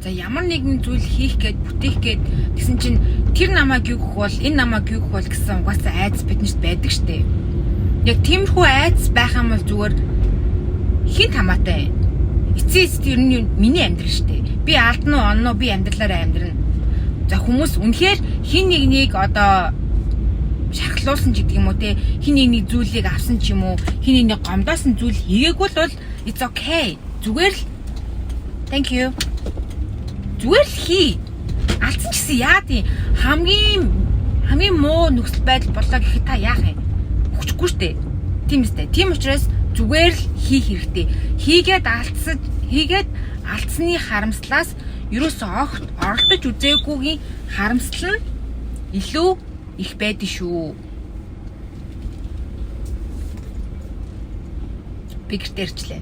За, ямар нэгэн зүйл хийх гээд, бүтээх гээд тэгсэн чинь тэр намайг юу гэх бол, энэ намайг юу гэх бол гэсэн угаасаа айдас биднэрт байдаг штэ. Яг тиймэрхүү айдас байх юм бол зүгээр хинт хамаатай. Эцсийн эцэст ер нь миний амьдрал штэ. Би алдна уу, онно уу, би амьдралаараа амьдрна. За, хүмүүс үнэхээр хин нэг нэг одоо шархлуулсан ч гэдэг юм уу те, хин нэг нэг зүйлийг авсан ч юм уу, хин нэг нэг гомдоосон зүйл хийгээгүй л бол it's okay. Зүгээр л, thank you. Зүгээр л хий. Алдсан ч гэсэн яа тийм хамгийн хамгийн муу нөхцөл байдал боллоо гэхэд та яах юм? Хүчихгүй штэ. Тийм үстэй. Тийм учраас зүгээр л хийх хэрэгтэй. Хийгээд алдсаж, хийгээд алдсны харамслаас ерөөсөө огт оролдож үзээгүйгийн харамсал нь илүү их байдаг шүү. Би гэртээ ирчлээ.